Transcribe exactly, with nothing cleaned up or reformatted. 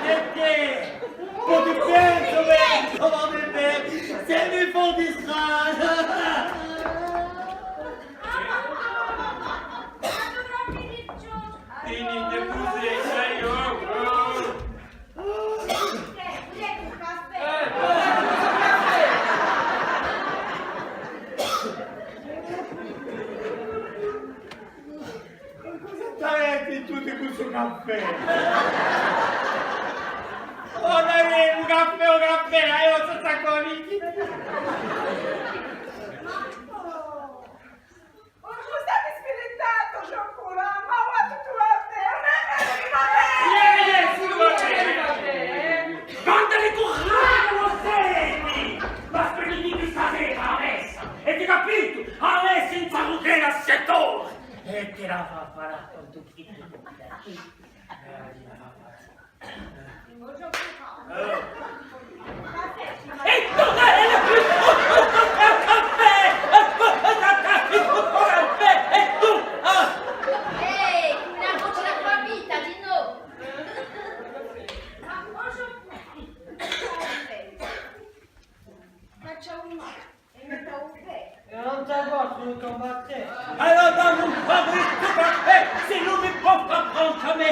È tè? Pò ti pensi, vecchiu, ma ti pensi, sè mi fo distrarre. Finite cusì, sai, oh, oh. Tè, vulete un caffè? Eh, ma cosa t'avete tutti cù stu caffè? Oh, dai, un caffè, un caffè, eh, ùn sò sta qualità. Ma state spiritato, Jean-Paul, ma what do you want there? Iè, iè, sì, va bè, va bè. Quanta di curaghju, o senti! Ma spenditi stasera a messa, avete capitu? A messa in parruchera à sette ore! È ti la fà fà quantu chì ti piace. È tu, eh, eh, eh, caffè, eh, caffè, è tu, ah. Ehi, una voce da tua vita, di no. Ma cosa? Faccia un male. È metta un pè. È ùn t'aghju fattu combattere. Allora dammi un pocu di stu caffè, sè ùn mi pò fà prontu à mè.